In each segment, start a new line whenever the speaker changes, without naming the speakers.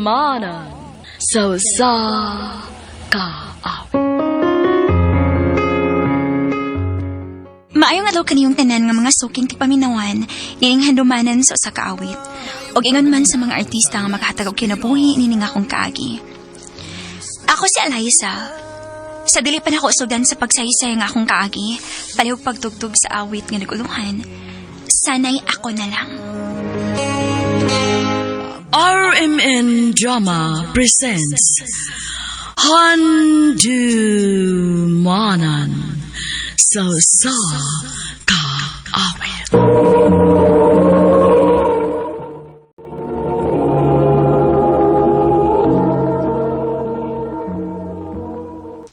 Handumanan sa usa ka awit.
Maayong adlaw kaniyong tanan nga mga suking tipaminawan nining handumanan sa usa ka awit. Og ingon man sa mga artista nga makahatag og kinabuhi nining akong kaagi. Ako si Eliza. Sa dili pa nako sugdan sa pagsaysay nga akong kaagi, palihog pagtugtog sa awit nga naguluhan. Sanay ako na lang.
RMN Drama presents Handumanan sa usa ka awit.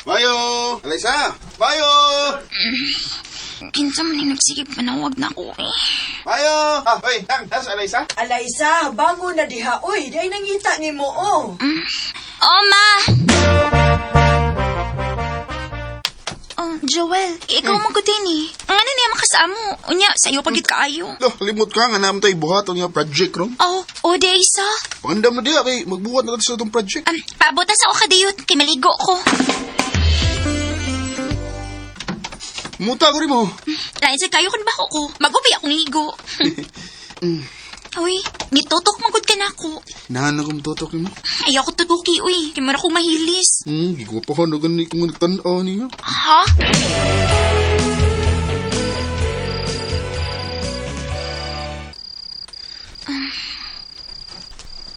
Mayo! Alaysa! Mayo!
Kinsa man ni nagsigig panawag na ako eh.
Mayo! Ah, oy, tang, tas Alaysa?
Alaysa, bangon na diha. Uy, di ay nangita ni mo, oh.
Oh, ma! Oh, Joel, ikaw man ko din eh. Ang ano niya makasamo? Unya, sa'yo pagit kaayo.
Loh, limot ka nga naman tayo buhaton nga project ron.
Oh, oh, di isa.
Pangandam na diya kay magbuhat na sa itong project.
Paabutan sa ako kadiyot, kay maligo ko.
Muta ko rin mo.
Lain sa kayo kun bako ko. Magupi akong ligo. Uy, nitutok magud ka na ako.
Nahan na kong tutok mo.
Ayaw ko tutuki, uy. Kay mura akong mahilis.
Gigwapahan na gani kung nagtanaw niya.
Ha?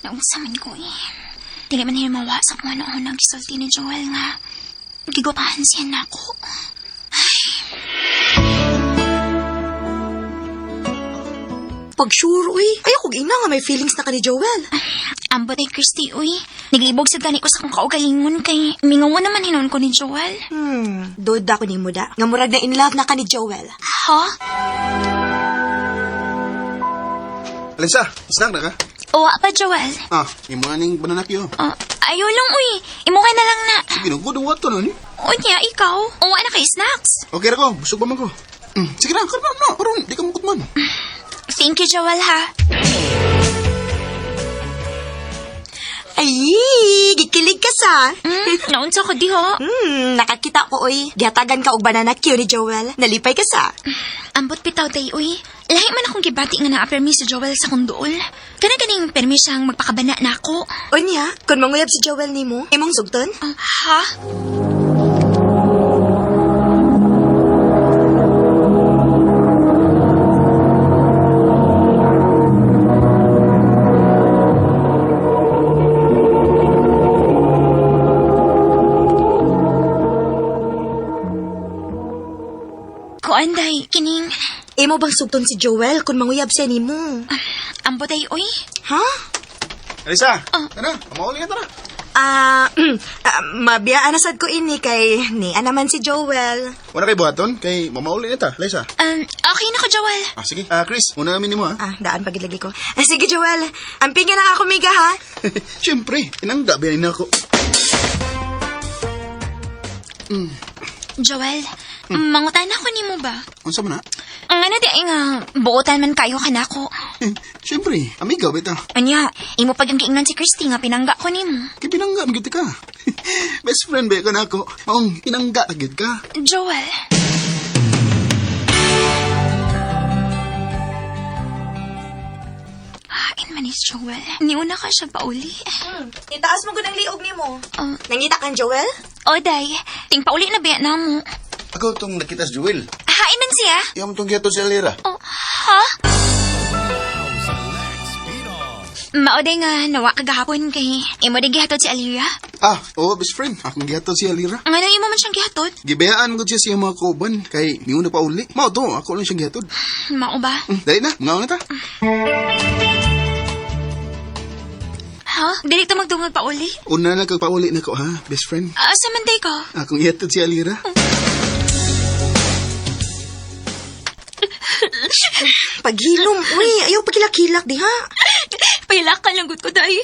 Naunsa man ko eh. Dili man himawa sa kung ano ang gisulti ni Joel nga. Gigwapahan siya nako.
Pag sure, uy. Ayaw kog ina nga may feelings na ka ni Joel.
Ambot ay Christy, uy. Naglibog sa gani ko sa kong kaugalingon kay mingaw naman hinon ko ni Joel.
Duda ko ni mo da. Nga murag na in love na ka ni Joel.
Ha?
Alaysa, snack na ka?
Owa pa, Joel.
Ah, imo aning banana kiyo.
Ah, ayaw lang, uy. Imuha na lang na.
Sige na, good wato na ni.
Unya, ikaw. Uwa na kay snacks.
Okay ra ko, busog pa man ko. Sige na, kalma na. Karon, di ka mukot man.
Thank you, Joel, ha?
Ay, gikilig ka sa.
Naunsa ko di, ho.
Nakakita ko, uy. Gihatagan ka og banana cue ni Joel. Nalipay ka sa.
Ambot bitaw day, uy. Lahi man akong gibati nga naa-permi si Joel sa kong duol. Kana ganing permi siyang magpakabana na ako.
Unya, kung manguyab si Joel nimo, imong sugton?
Ah, ha? Kuanday, kining,
Imo bang sugton si Joel kung manguyab siya nimo?
ambot ay uy.
Ha?
Alaysa,
Ah.
tara, mauli na tara.
Mabiyaan na sad ko ini kay ni naman si Joel.
Wala kay buhaton kay mamauli na ta, Alaysa.
Okay na ko, Joel.
Ah, sige. Ah, Chris, una namin nimo ha.
Ah, daan pagid lagi ko. Ah, sige Joel, amping na ako miga ha.
Siyempre, inangga ba na ako.
Joel, mangutan ako nimo ba?
Unsa man na?
Ang ano di ay nga, buotan man kayo kanako.
Siyempre, amiga bita.
Anya, imo pag ang giingnan si Christy nga pinangga ko nimo.
Kay pinangga man gyud ka. Best friend ba ka nako? Maong pinangga ta gyud ka.
Joel. Hain man is Joel. Niuna ka siya pauli.
Itaas mo gud ang liog nimo.
Ah.
Nangita kang Joel?
Oday, ting pauli na biya na mo.
Ako tong nakita si Joel.
Hain man siya.
Iyam tong gihatod si Alira.
Oh, ha? Maoday nga, nawa kagahapon kay imo din gihatod si Alira.
Ah, oo, best friend. Akong gihatod si Alira.
Ang ano imo man siyang gihatod?
Gibayaan ko siya sa iyang mga kauban kay niuna pa uli. Mao to, ako lang siyang gihatod.
Mao ba?
Dali na, mga na ta.
Ha? Dili ta magdungag pa uli?
Una na kag pauli na ko ha, best friend.
Asa man day ko?
Akong gihatod si Alira.
Paghilom, uy, ayaw pagkilak-kilak diha.
Pailak ka lang ko, day.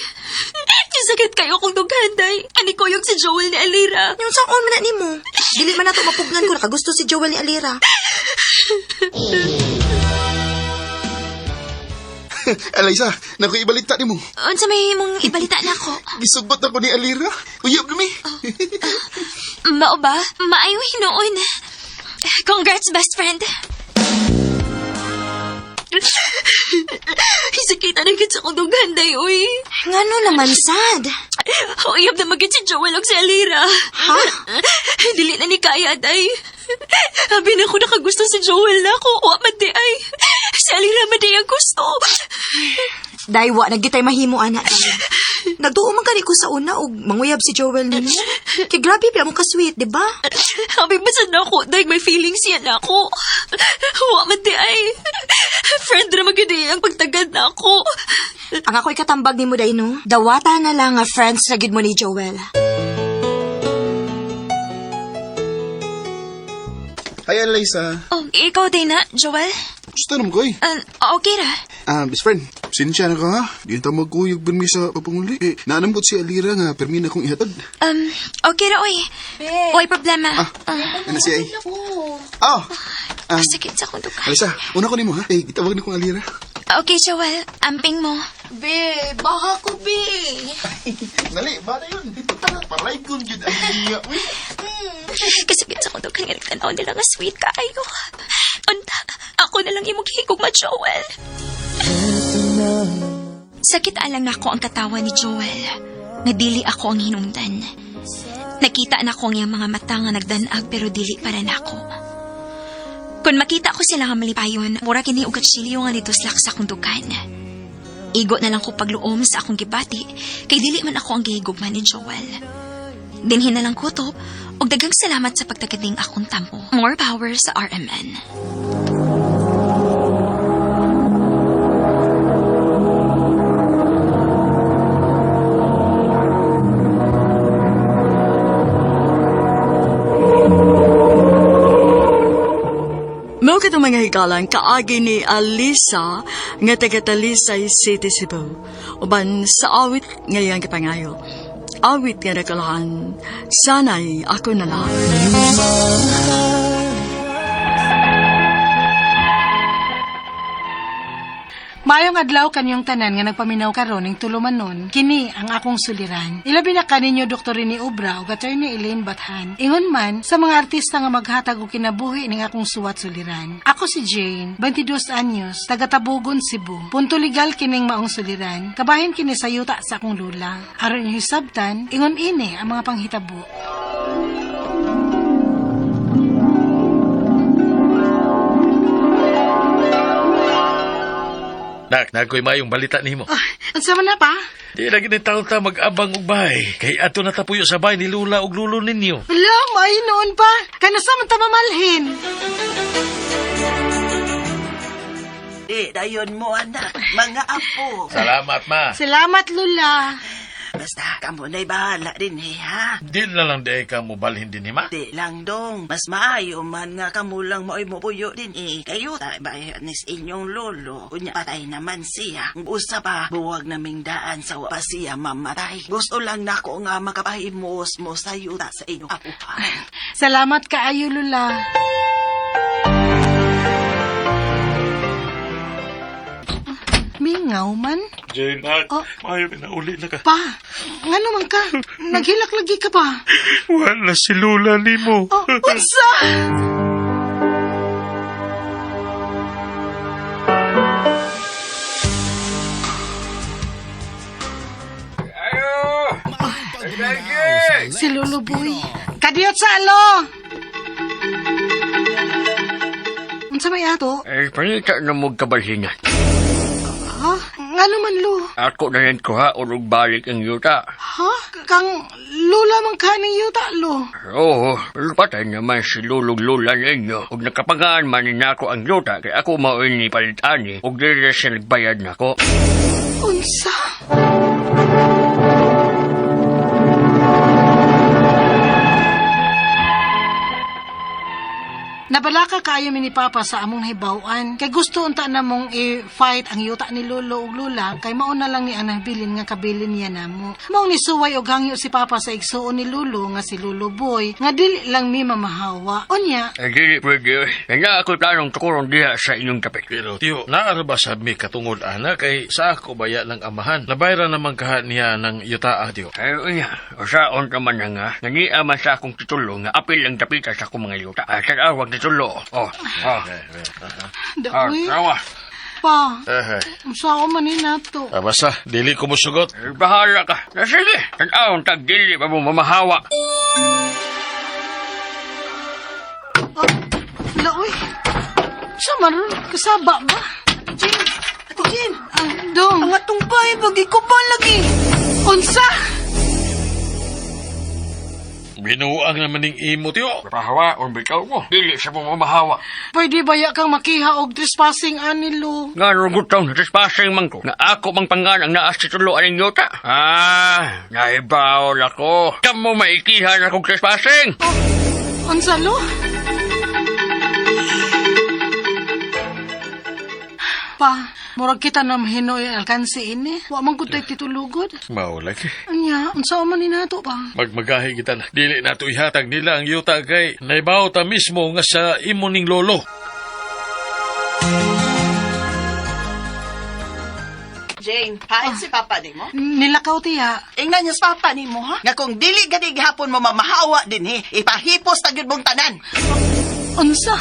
Sakit kayo kong dughan, day. Ani ko yung si Joel ni Alira.
Yung sa on man na nimo. Dili man nato mapugnan ko nakagusto si Joel ni Alira.
Alaysa, naku ibalita nimo.
Unsa may imong ibalita nako?
Gisugot ako ni Alira. Uyab na mi.
Mao ba? Maayo hinuon. Congrats, best friend. Sakita na gid sa akong dughan, day, uy.
Ngano naman, sad?
Uyab na magid si Joel og si Alira.
Ha?
Dili na ni kaya, day. Abi na ko nakagusto si Joel na ako. Wa man di ay. Si Alira man di ang gusto.
Daywa, nagitay mahimo, ana. Nagduo man kani ko sa una og manguyab si Joel nimo. Kay grabe pila mo ka-sweet, di ba?
Abi ba sad na ako, day, may feelings yan ako. Wa man di ay. Friend ra man gyud eh, ang pagtagad na ako.
Ang ako'y katambag nimo day no. Dawata na lang nga friends ra gid mo ni Joel.
Hi, Alaysa.
Oh, ikaw din na, Joel?
Gusto naman ko eh.
Okay ra.
Ah, best friend. Sinsya na ka ha. Di ta magkuyog pirmi sa papanguli. Eh, naanambot si Alira nga pirmi na akong ihatod.
Okay ra, oy. Oy, problema.
Ah, ano siya eh? Oh, ah,
Sakit sa akong dughan.
Alaysa, una ko nimo ha. Eh, gitawag na kong Alira.
Okay, Joel. Amping mo.
Be, baka ko be.
Dali, bata yun. Palay ko yun. Ay, niya. Uy.
Kasakit sa akong dughan nga nagtanaw nila nga sweet kaayo. Unta, ako na lang imong higugma, Joel. Sakit alang nako ang katawa ni Joel. Nga dili ako ang hinungdan. Nakita na ko ang iyang mga mata nga nagdanag pero dili para nako. Kung makita ko sila nga malipayon, mura kini og kutsilyo nga nituslak sa akong dukan. Igo na lang ko pagluom sa akong gibati, kay dili man ako ang gihigugma ni Joel. Dinhin na lang ko to, og daghang salamat sa pagtagating akong tampo. More power sa RMN.
Mao katong mga higalan kaagi ni Alisa nga taga Talisay City, Cebu. Uban sa awit ngayang gipangayo. Awit nga nakalahan, sana'y ako na lang.
Maayong adlaw kanyong tanan nga nagpaminaw karon ning tulumanon, kini ang akong suliran. Ilabi na kaninyo Dr. Rene Obra ug Attorney Elaine Bathan. Ingon man sa mga artista nga maghatag og kinabuhi ning akong suwat suliran. Ako si Jane, 22 anyos, taga Tabugon, Cebu. Punto legal kining maong suliran. Kabahin kini sa yuta sa akong lula. Aron inyo hisabtan, ingon ini ang mga panghitabo.
Nak, nakoy mayong balita nimo.
Ah, unsa man na pa?
Di lagi ni taon ta mag-abang og bahay. Kay ato na tapuyo sa bahay ni Lula og lulo ninyo.
Wala, may noon pa. Kanasa man ta mamalhin.
Di, dayon mo anak, mga apo.
Salamat, ma.
Salamat, Lula.
Basta, kamo na'y bahala din eh, ha?
Di na lang di ka mo balhin din ni ma.
Di lang dong, mas maayo man nga kamo lang mao'y mupuyo din eh. Kayo ta, bayanis inyong lolo. Unya, patay naman siya. Usa pa, buwag naming daan sa wa pa siya mamatay. Gusto lang nako nga makapahimos mo sa yuta sa inyong apuhan.
Salamat kaayo, Lula. Mingaw man.
Jane, nak,
Oh.
maayo na uli na ka.
Pa, ngano man ka? Naghilak lagi ka pa.
Wala si Lula nimo.
Oh, unsa? Si Lolo Boy. Kadiyot sa alo! Unsa may ato?
Eh, panita na mo kabalhinan.
Ha? Ngano man lo?
Ako na yan kuha urog balik ang yuta.
Ha? Kang lula man ka ng yuta lo.
Oo, pero patay naman si lulog lula ninyo. Ug nakapagaan man ni nako ang yuta, kay ako maoy ni palitani, ug dili na siya nagbayad nako.
Unsa? Nabalaka na kaayo mi ni Papa sa among nahibaw-an. Kay gusto unta namong i-fight ang yuta ni Lolo ug Lola kay mao na lang ni ang nabilin nga kabilin niya namo. Maong nisuway og hangyo si Papa sa igsuon ni Lolo nga si Lolo Boy nga dili lang mi mamahawa. Unya,
Ay, dili pwede. Kaya ako planong tukuron diha sa inyong dapit.
Pero tiyo, naara ba sa mi katungod ana kay sa ako baya ng amahan. Nabayra naman kaha niya ng yuta tiyo.
Ay, unya, usaon ka man na nga, nga niya man sa akong titulo nga apil ang dapita sa akong mga yuta. Ay, tag-awag titulo. Oh, oh. Ah,
daoy,
tawa.
pa,
Eh,
unsa man ni nato.
ah, basta, dili ko musugot.
Ay, bahala ka. Na, sige, tag-awang tag dili pa mo mamahawa.
Oh, laoy. Sa man kasaba ba?
Ate Jean! Ate Jean!
Ah, dong.
Ang atong bay, bagi ko ba lagi?
Unsa?
Binuang naman ning imo tiyo.
Pahawa, bitaw mo. Dili sa mo mamahawa.
Pwede ba ya kang makiha og trespassing ani lo?
Nga rugutong trespassing man ko. Nga ako mang pangan ang naas titulo aning yuta. Ah, naibaw ako. Kamo maikihan akong trespassing.
Unsa lo? Pa, murag kita na mahinoy alkansi ini. Wa man kutoy titulugod.
Mao lagi.
Anya, unsa man ni nato pa?
Magmagahi kita na. Dili na to ihatag nila ang yuta kay naibaw ta mismo nga sa imo ning lolo.
Jane, hain si Papa ni mo?
Nilakaw tiya.
Ingnan niya sa Papa ni mo, ha? Nga kung dili gani gihapon mo mamahawa din, he, ipahipos na gyud mong tanan.
Unsa?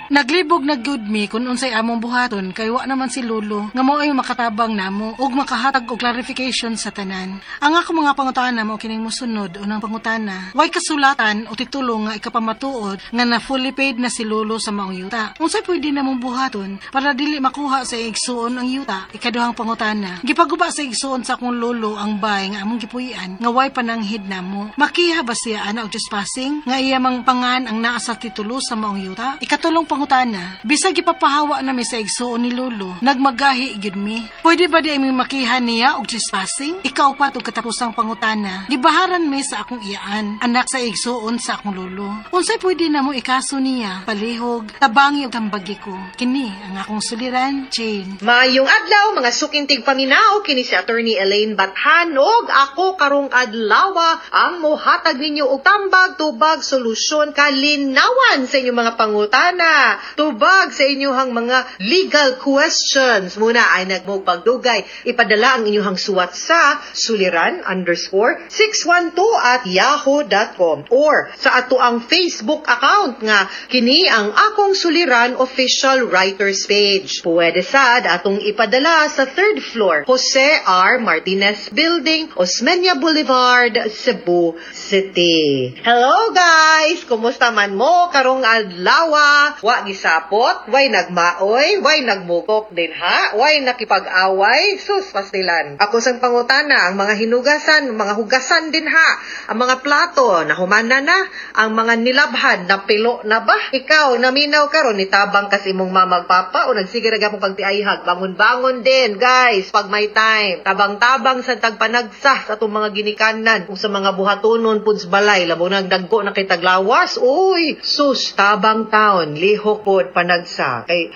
Naglibog na gyud mi kung unsay among buhaton kay wa naman si Lolo nga mao ay makatabang namo ug makahatag og clarification sa tanan. Ang ako mga pangutana mao kining mosunod. Unang pangutana, way kasulatan o titulo nga ikapamatuod nga na fully paid na si Lolo sa maong yuta. Unsay pwede namong buhaton para dili makuha sa igsuon ang yuta? Ikaduhang pangutana, gipaguba sa igsuon sa akong lolo ang bay nga among gipuy-an nga way pananghid namo. Makiha ba siya ana og trespassing nga iya mang pangan ang naa sa titulo sa maong yuta? Ikatulong pangutana, bisag gipapahawa nami sa igsuon ni lolo, nagmagahi gyud mi. Pwede ba di mi makiha niya og trespassing? Ikaupat og katapusang pangutana, gibaharan mi sa akong iyaan, anak sa igsuon sa akong lolo. Unsay pwede namo ikaso niya? Palihog, tabangi og tambagi ko. Kini ang akong suliran, Jane.
Maayong adlaw mga sukintig paminaw, kini si Attorney Elaine Bathan og ako karong adlaw ang mohatag ninyo og tambag, tubag, solusyon, kalinawan sa inyong mga pangutana, tubag sa inyong mga legal questions. Muna ay nagmugpagdugay, ipadala ang inyong suwat sa suliran_612@yahoo.com or sa ato ang Facebook account nga kini ang Akong Suliran Official Writers Page. Pwede sad atong ipadala sa third floor, Jose R. Martinez Building, Osmeña Boulevard, Cebu City. Hello guys! Kumusta man mo karong adlaw? Wa gisapot, way nagmaoy, way nagmukok din ha, way nakipag-away, sus pastilan. Ako sang pangutana, ang mga hinugasan, mga hugasan din ha, ang mga plato, nahumana na, ang mga nilabhan, napilo na ba? Ikaw, naminaw karon nitabang kasi imong mamagpapa o nagsige ra gyapon pagtiayhag, bangon-bangon din guys, pag may time. Tabang-tabang sa tagpanagsa sa atong mga ginikanan, kung sa mga buhatonon pud sa balay, labo nang dagko na kay taglawas, uy, sus, tabang taon, lihok pod panagsa. Kay,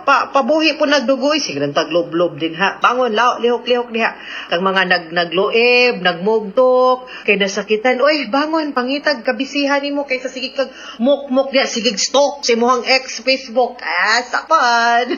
pabuhi po nagdugoy, sige nang tagloblob din ha. Bangon, lao, lihok-lihok diha. Kang mga nagloeb, nagmugtok, kay nasakitan, uy, bangon, pangitag, kabisihan nimo kaysa sige kag mukmok diha, sige stalk sa imong ex Facebook. Ah, sapan.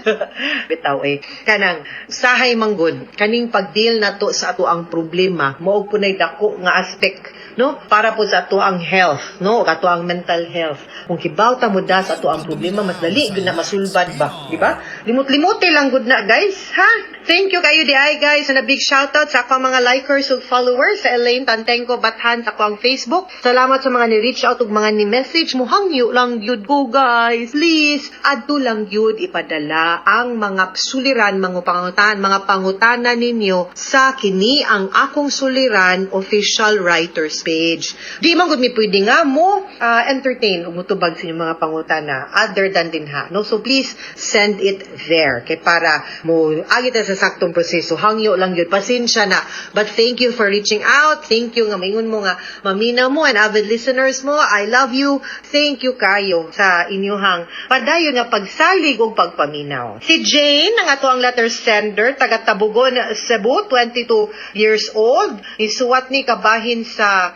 Bitaw eh. Kanang sahay manggod, kaning pagdeal na to sa ato ang problema, mao po nay dako nga aspect, no? Para po sa ato ang health, no? Ato ang mental health. Kung kibaw ta mo da sa ato ang problema, mas dali gud na masulbad ba, di ba? Limot-limote lang gud na, guys, ha? Thank you kayo di ay guys, and a big shoutout sa akong mga likers ug followers sa Elaine Tantengco Bathan sa akong Facebook. Salamat sa mga ni-reach out ug mga ni-message mo, hangyo lang gyud ko guys. Please, adto lang gyud ipadala ang mga suliran, mga pangutan, mga pangutana ninyo sa kini ang Akong Suliran Official Writers Page. Di man gud mi pwede nga mo entertain ug motubag sa inyong mga pangutana. Other other than dinha, no? So please send it there kay para mo agi ta sa saktong proseso. Hangyo lang yun, pasensya na, but thank you for reaching out. Thank you nga maingon mo nga maminaw mo and avid listeners mo. I love you. Thank you kayo sa inyuhang padayon nga pagsalig ug pagpaminaw. Si Jane ang ato ang letter sender, taga Tabugon, Cebu, 22 years old. Isuwat ni kabahin sa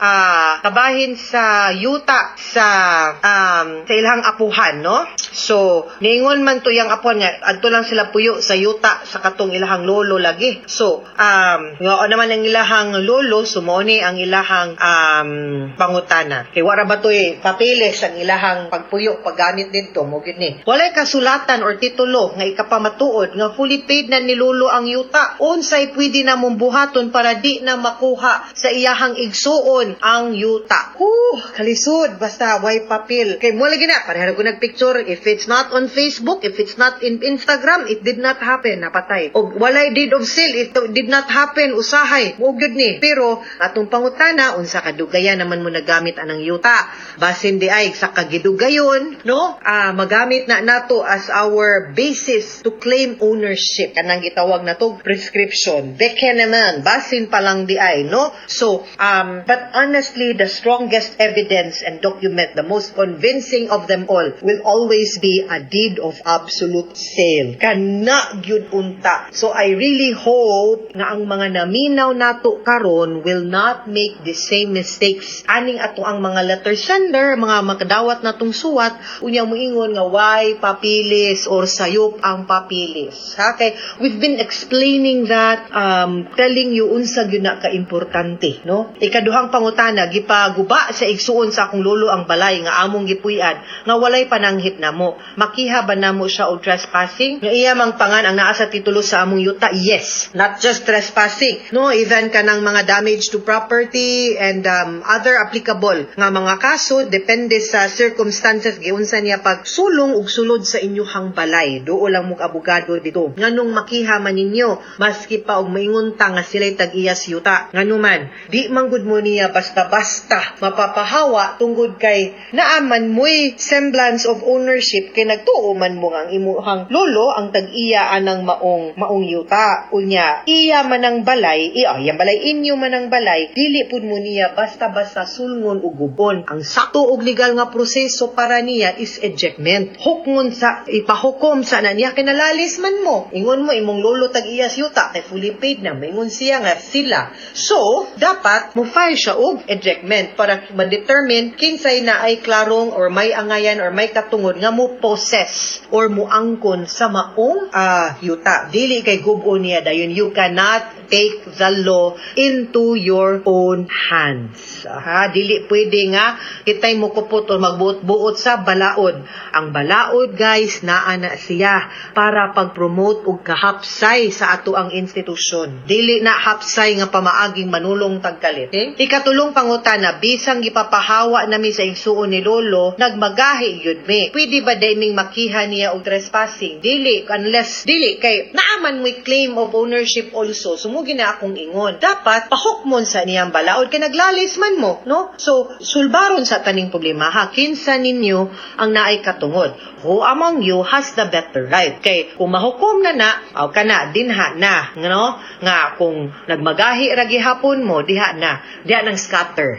yuta sa ilang apuhan, no? So niingon man to yang apuhan nga adto lang sila puyo sa yuta sa katong ilahang lolo lagi. So ngao naman ang ilahang lolo. So mao ni ang ilahang pangutana, kay wara ba to'y papeles ang ilahang pagpuyo, paggamit didto? Mo gyud ni, walay kasulatan or titulo nga ikapamatuod nga fully paid na ni lolo ang yuta. Unsay pwede na mong buhaton para di na makuha sa iyahang igsuon ang yuta? Huh, kalisod basta way papel. Kay mo lagi na pareha ko nagpicture. If it's not on Facebook, if it's not in Instagram, it did not happen. Napatay og walay deed of sale, it did not happen usahay. Mo gyud ni. Pero atong pangutana, unsa kadugayan naman mo nagamit anang yuta? Basin di ay sa kagidugayon, no, magamit na nato as our basis to claim ownership, kanang gitawag nato prescription. Beke naman, basin pa lang di ay, no? So but honestly, the strongest evidence and document, the most convincing of them all, will always be a deed of absolute sale. Kana gyud unta. So I really hope nga ang mga naminaw nato karon will not make the same mistakes aning ato ang mga letter sender, mga makadawat natong suwat, unya moingon nga why papilis or sayop ang papilis, ha? Kay we've been explaining that, telling you unsa gyud na kaimportante, no? Ikaduhang pangutana, gipaguba sa igsuon sa akong lolo ang balay nga among gipuy-an nga walay pananghit namo. Makiha ba namo siya og trespassing nga iya mang pangan ang naa sa titulo sa among yuta? Yes, not just trespassing, no? Even kanang mga damage to property and other applicable nga mga kaso, depende sa circumstances giunsa niya pagsulong ug sulod sa inyuhang balay. Duol lang mong abogado dito. Nganong makiha man ninyo maski pa og maingon ta nga sila'y tag-iyas yuta? Nganuman di man gud mo niya basta-basta mapapahawa tungod kay naaman mo'y semblance of ownership, kay nagtuo man mo nga ang imuhang lolo ang tag-iya anang maong yuta. Unya iya man ang balay, iya iyang balay, inyo man ang balay, dili pud mo niya basta-basta sulngon ug gubon. Ang sakto og legal nga proseso para niya is ejectment. Hukngon sa, ipahukom sa na niya, kinalalis man mo. Ingon mo imong lolo tag-iya sa yuta kay fully paid na, maingon siya nga sila. So dapat mo file siya og ejectment para ma-determine kinsay na ay klarong or may angayan or may katungod nga mo possess or mo angkon sa maong yuta. Dili kay gubo niya dayon. You cannot take the law into your own hands. Ha, dili pwede nga kitay mo kupot or magbuot-buot sa balaod. Ang balaod, guys, naa na siya para pag-promote og kahapsay sa ato ang institusyon. Dili na hapsay nga pamaaging manulong tagkalit. Okay? Ikatulong pangutana, bisang gipapahawa nami sa igsuon ni lolo, nagmagahi yun mi. Pwede ba dayming makiha niya og trespassing? Dili, unless, dili, kay naaman mo'y claim of ownership also. So, mo gina akong ingon. Dapat, pahukmon sa niyang balaod, kay naglalis man mo, no? So, sulbaron sa taning problema, ha? Kinsa ninyo ang naay katungod? Who among you has the better right? Kay, kung mahukom na na, aw ka na, dinha na, no? Nga, kung nagmagahi ra gihapon mo, diha na, diha nang scatter,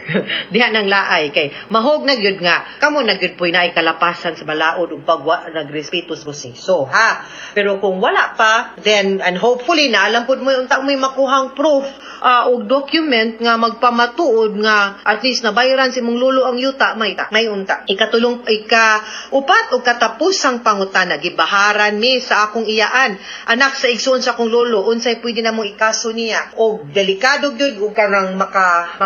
diha nang laay, kay, mahog na gyud nga, kamo na gyud po'y naay kalapasan sa balaod ug pagwa nagrespeto sa proseso, ha? Pero kung wala pa, then, and hopefully, naalam pud mo unta mo'y makuhang proof og document nga magpamatuod nga at least nabayaran si mong lolo ang yuta, may ta, may unta. Ikatulong, ika upat og katapusang pangutana, gibaharan mi sa akong iyaan, anak sa igsuon sa akong lolo, unsay pwede na mo ikaso niya? Og delikado gyud ug kanang maka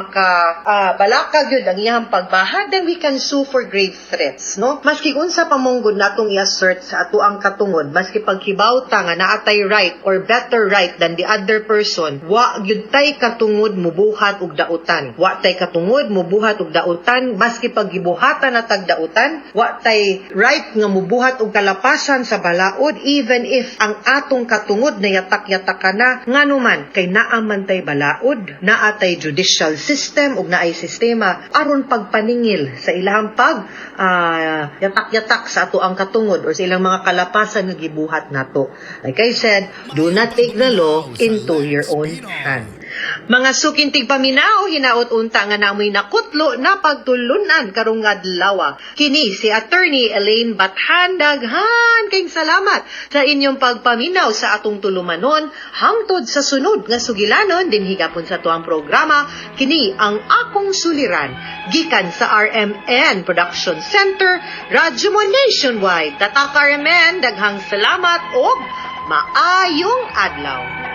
balaka gyud ang iyang pagbaha, then we can sue for grave threats, no? Maski unsa pa monggod natong i-assert sa ato ang katungod, maski pagkibaw ta nga naatay right or better right than the other person, wa gyud tay katungod mubuhat og dautan. Wa tay katungod mubuhat og dautan. Maski paggibuhatan na tag dautan, wa tay right nga mubuhat og kalapasan sa balaod, even if ang atong katungod na yatak-yatak na. Ngano man kay naa man tay balaod, naa tay judicial system ug naay sistema aron pagpaningil sa ilahang pag yatak-yatak. paghatak sa ato ang katungod or sa ilang mga kalapasan nga gibuhat nato. Like I said, do not take the law into your own hand. Mga suking tigpaminaw, hinaot unta nga namoy nakutlo na pagtulunan karong adlaw. Kini si Attorney Elaine Bathan, daghan kayong salamat sa inyong pagpaminaw sa atong tulumanon hangtod sa sunod nga sugilanon dinhi gapon sa tuang programa, kini ang akong suliran, gikan sa RMN Production Center, Radyo Mo Nationwide. Tatak RMN, daghang salamat og maayong adlaw.